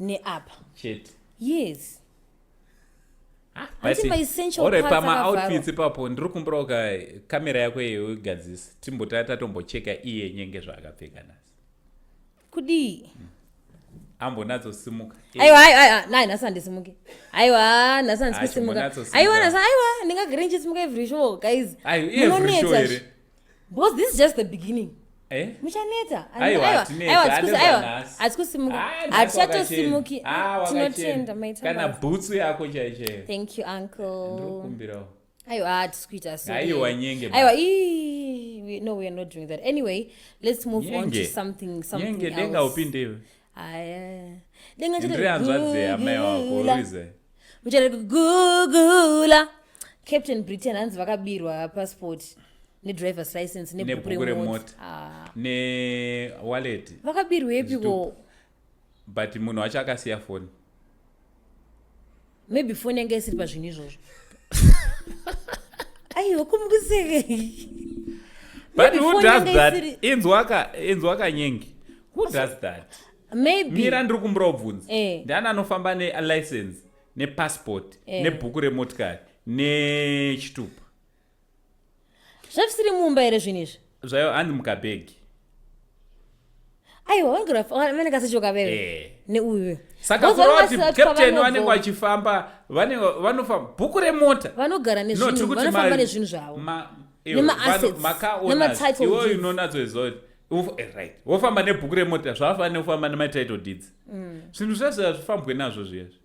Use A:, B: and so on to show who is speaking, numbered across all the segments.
A: Neapa.
B: Chete.
A: Yes.
B: Ah,
A: Hanti
B: but-
A: ma-essential
B: Alright,
A: parts
B: pama-outfits ipapo ndiri kumbura ka kamera yako iyo igadzise, timbota tatombocheka iye Nyenge zvaakapfeka nhasi.
A: Kudii?
B: Ambonatsosimuka.
A: Aiwa, aiwa, aiwa, nai nhasi handisimuki. Aiwa, nhasi handisi
B: Ah,
A: kusimuka.
B: chimbonyatsosimuka.
A: Aiwa, nhasi, aiwa, ndingagare ndichisimuka every show, guys.
B: Aiwa, every show
A: Munonetsa.
B: here?
A: Because this is just the beginning.
B: Eh?
A: Muchaneta.
B: Aiwa,
A: Aiwa,
B: hatineti,
A: aiwa, hatisi
B: handizi
A: aiwa,
B: nhasi.
A: hatisi kusimuka.
B: Ah, nhasi
A: Hatichatosimuki.
B: wakachena. Ah, wakachena.
A: Tinotenda, maita
B: Kana
A: basa.
B: bhutsu yako chaichaiyo.
A: Thank you, uncle.
B: Ndiri kukumbirawo.
A: Aiwa, hatisi kuita so.
B: Aiwa, Nyenge.
A: Aiwa, no, we are not doing that. Anyway, let's move on to
B: Nyenge.
A: something
B: Nyenge,
A: else.
B: denga upindewe.
A: Aya, denga.
B: Ndiri hanzvadzi yamai wako, urize.
A: Muchada kugugula Captain Britain, hanzi vakabirwa passport nedriver's license nebhuku
B: Nebhuku
A: remota.
B: Remota.
A: Ah,
B: Newallet.
A: Vakabirwepiko?
B: But munhu wacho akasiya foni.
A: Maybe foni yanga isiri pazvinhu izvozvo. Aiwa, kumukuseke.
B: But
A: Maybe
B: who
A: phone
B: does
A: yanga
B: that? Inzwaka, Nyenge, who does that?
A: Maybe.
B: Mira, ndiri kumbura ubvunzi.
A: Eh.
B: Ndiani anofamba nelicense, nepassport,
A: Eh.
B: nebhuku remotikari, nechitupa?
A: Zvavisiri mumba here zvinhu izvi?
B: Zvayo, hanzi mukabhegi.
A: Aiwa, vanenge asichoka veve
B: Eh.
A: neuyu.
B: Saka
A: Because
B: kureva kuti
A: vanenge
B: captain vanenge
A: vanobva-
B: vachifamba, vanofamba bhuku remota.
A: Vanogara
B: No,
A: nezvinhu,
B: tiri kuti
A: vanofamba nezvinhu zvavo.
B: Iwe,
A: Nema-assets, nema-title
B: iwe
A: deeds.
B: unonatsoziva kuti right, wofamba nebhuku remota, zvavafanira kufamba nematitle deeds. Zvinhu zvazvo hazvifambwe nazvo zviyazvi,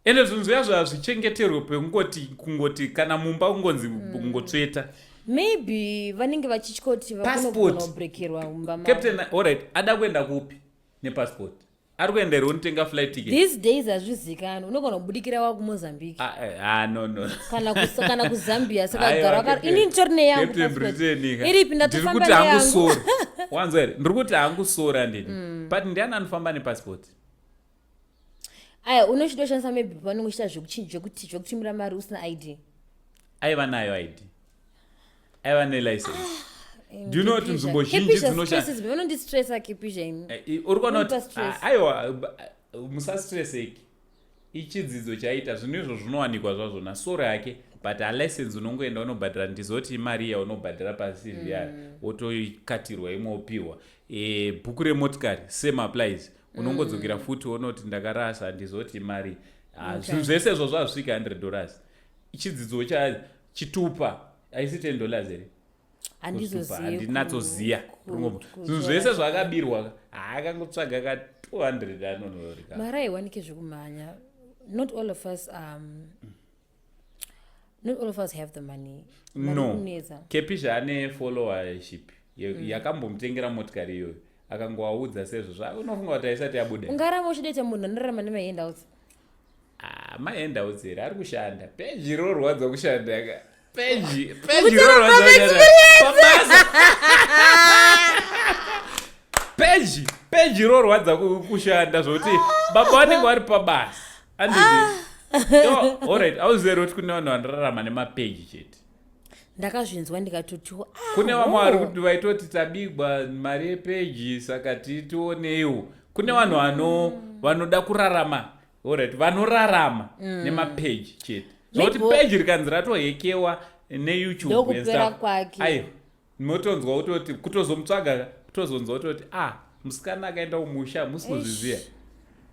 B: ende zvinhu zviyazvo hazvichengeterwe pekungoti kungoti kana mumba kungonzi kungotsveta.
A: Maybe vanenge vachitya kuti
B: Passport.
A: vakunogona kubrekerwa mumba mavo.
B: Captain, alright, ada kuenda kupi nepassport? Ari kuenda here unotenga flight ticket?
A: These days hazvizikanwi, unogona kubudikira wakuMozambique.
B: Ah, ah, no.
A: Kana kuZambia, saka
B: Aiwa,
A: gara ini nditori neyangu
B: Captain
A: passport.
B: Britain ka.
A: Iripi?
B: Ndiri
A: Ndatofamba
B: kuti hangu
A: neyangu.
B: sorry, wanzwa here? Ndiri kuti hangu sorry, handidi, but ndiani anofamba nepassport?
A: Aya, unochitoshandisa maybe paunenge uchiita zvekutumira mari usina ID.
B: Aiva nayo ID, aiva nelicense. Do you know kuti nzvimbo zhinji dzinoshanda
A: Vanondistressa Kepisha ini.
B: Eh, uri kuona kuti
A: Unipa stress.
B: Ah, aiwa, musastreseki, ichidzidzo chaita zvinhu izvo zvinowanikwa zvazvo nasoro yake, but alicense unongoenda unobhadhara, ndizoti imari yaunobhadhara paCVR, wotokatirwa imwe wopiwa. Bhuku remotikari, same applies, unongodzokera futi wonoti ndakarasa, ndizoti imari. Ah, zvinhu zvese izvozvo hazvisviki $100. Chidzidzo cha chitupa haisi $10 here?
A: Handizozivi.
B: Handinatsoziya. Zvinhu zvese zvakabirwa, haakangotsvaga ka 200 anonorika.
A: Mari haiwanike zvekumhanya. Not all of us have the money. Mari
B: No.
A: kunetsa.
B: Kepisha ane followership yakambomutengera motikari iyoyo, akangoaudza sezvo unofunga kuti haisati yabuda.
A: Ungaramba uchidoita munhu anorarama nemahandouts?
B: Ah, mahandouts here? Ari kushanda, peji rorwadza kushanda ka, peji rorwadza kushanda pabasa, peji rorwadza kushanda zvokuti baba vanenge vari pabasa, andidi? Alright, auziva here kuti kune vanhu vanorarama nemapeji chete?
A: Ndakazvinzwa ndikatotiwo, ah,
B: Kune vamwe vari
A: oh.
B: kuti vaitoti tabigwa mari yepeji, saka titioneiwo. Kune vanhu vanoda kurarama, alright, vanorarama nemapeji chete, zvokuti peji rikanzi ratohekewa neYouTube and
A: Ndokupera
B: stuff.
A: kwake.
B: Aiwa, motonzwa kutoti kutozomutsvaga, kutozonzwa kutoti, ah, musikana akaenda kumusha, musi kuzviziva.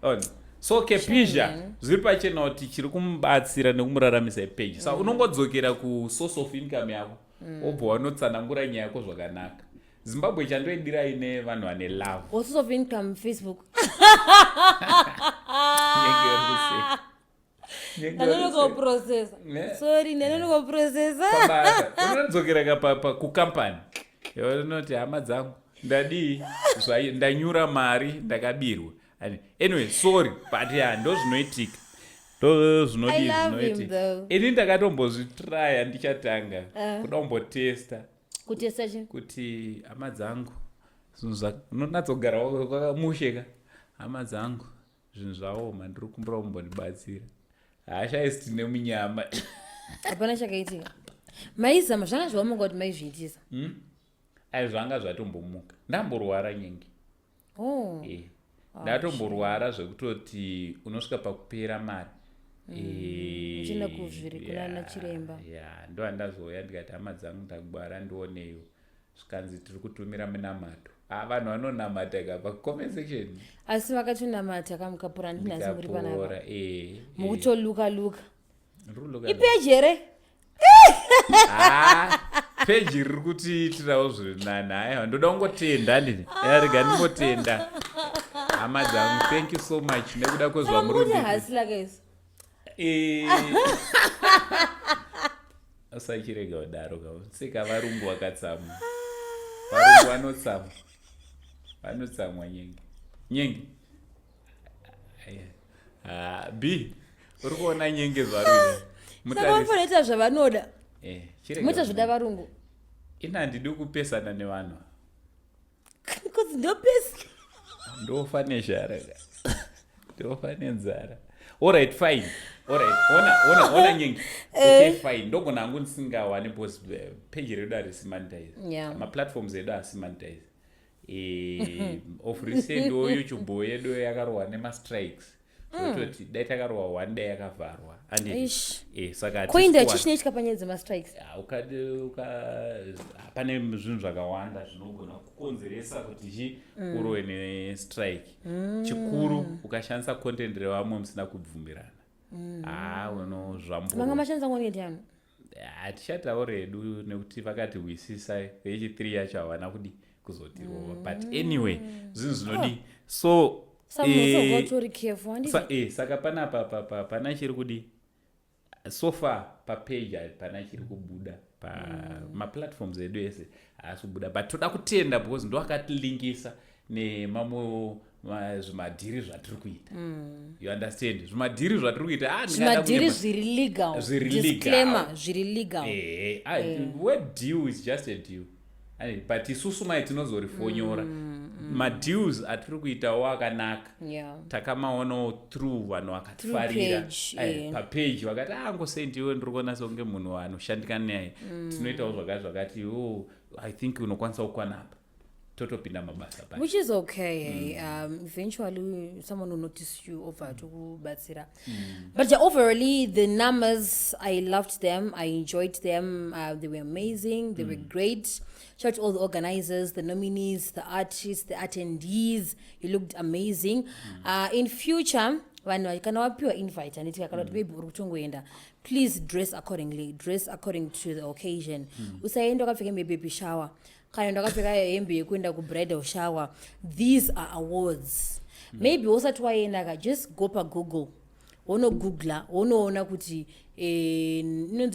B: Ona. So Kepisha,
A: Shame.
B: zviri pachena kuti chiri kumubatsira nekumuraramisa ipeji, saka unongodzokera kusource of income yako, wobva wanotsanangura nyaya yako zvakanaka. Zimbabwe chandoidira ine vanhu vane love.
A: What source of income? Facebook?
B: Nyenge uri kuseka. Nyenge uri
A: Ndanonoka
B: kuseka.
A: kuprocessa.
B: Ne.
A: Sorry, ndanonoka kuprocessa.
B: Pabasa unodzokera ka kukampani, unoti, "Hama dzangu, ndadii? Ndanyura mari, ndakabirwa." Anyway, sorry, but ya, ndo zvinoitika, ndo zvinodii.
A: I love him
B: Zvinoitika.
A: though.
B: Ini ndakatombozvitraya ndichatanga kuda kumbotesta.
A: Kutesta chi?
B: Kuti, "Hama dzangu, zvinhu unonatsogara wakamusheka, hama dzangu, zvinhu zvaoma, ndiri kumbura kumbondibatsira." Haashaisi, tine munyama.
A: Hapana chakaitika, maizama, zvanga zvawamuka kuti maizviitisa.
B: Ai, zvanga zvatombomuka, ndamborwara, Nyenge.
A: Oh.
B: Eh. Ndatomborwara zvekutoti unosvika pakupera mari.
A: Uchienda kuzviri kunana chiremba.
B: Ya, ndo handazouya ndikati, "Hama dzangu, ndagwara, ndioneiwo." Zvikanzi, "Tiri kutumira minamato." Ah, vanhu vanonamata ka pacomment section.
A: Asi vakatonamata kamukapura, ndinhasi muri panapa.
B: Ndikapora, eh.
A: Mukutoluka luka.
B: Ndiri
A: Ipeji here?
B: Ah, peji riri kutiitirawo zviri nani. Aiwa, ndoda kungotenda ndini. Rega ndingotenda hama dzangu. Thank you so much nekuda kwezvamuri
A: Mukuti
B: kundiitira.
A: Hustler guys.
B: Usachirega kudaro ka, seka varungu vakatsamwa. Varungu vanotsamwa, vanotsamwa. Nyenge, Nyenge. Aya. Ah, b uri kuona Nyenge zvaruita.
A: Saka vanofanira kuita zvavanoda.
B: Chirega
A: Moita zvoda varungu.
B: Ina handidi kupesana nevanhu.
A: Kuzi ndopesi.
B: Ndofa nezhara ka, ndofa nenzara. Alright, fine, alright. Ona, ona, ona, Nyenge. Okay, fine, ndogona hangu ndisingawani because page redu harisi monetize. Maplatforms edu haasi monetize. Of recent wo YouTube yedu yakarohwa nemastrikes, zvototi dai takarohwa one, dai yakavharwa. Anditi?
A: Ish.
B: Saka hatisi
A: Koinda
B: kuwana.
A: Chii chinoitika panyaya dzemastrikes?
B: Ya, pane zvinhu zvakawanda zvinogona kukonzeresa kuti chi urowe nestrike. Chikuru, ukashandisa content revamwe musina kubvumirana, haa,
A: Vanga
B: unozvambura.
A: mashandisa content yanu?
B: Hatichatauri hedu nekuti vakatihwisisa. Vechi3 yacho havana kudi kuzotirova, but anyway, zvinhu zvinodi so
A: Samusoga utori careful, handiti?
B: Saka panapa pana chiri kudi so far papage hapana chiri kubuda pamaplatforms edu ese, haasi kubuda, but toda kutenda because ndo akatilinkisa nemamwe zvimadhiri zvatiri kuita. You understand? Zvimadhiri zvatiri kuita, ah, ndingada
A: Zvimadhiri
B: kunyepa.
A: zviri legal.
B: Zviri legal.
A: Disclaimer, zviri legal.
B: Ah, word deal is just a deal. Ai, but isusu mai tinozorifonyora. Madeals atiri kuitawo akanaka. Takamaonawo through vanhu vakatifarira.
A: Through page,
B: Ai, papage vakati, "Ah, ngosendiwe, ndiri kuona sekunge munhu anoshandika naye. Tinoitawo zvakati zvakati. Oh, I think unokwanisa kukwana apa." Totopinda mabasa pa
A: Which is okay. Eventually someone will notice you over tokubatsira. But yeah, overally the numbers, I loved them, I enjoyed them. They were amazing, they were great. Shout out to all the organizers, the nominees, the artists, the attendees. You looked amazing. In future, vanhu kana wapiwa invite, handiti, kana kuti maybe uri kutongoenda, please dress accordingly, dress according to the occasion. Usaenda wakapfeka hembe yebaby shower, kana enda wakapfeka hembe yekuenda kubridal shower. These are awards. Maybe usati waenda ka, just go pagoogle, wonogoogla, wonoona kuti inonzi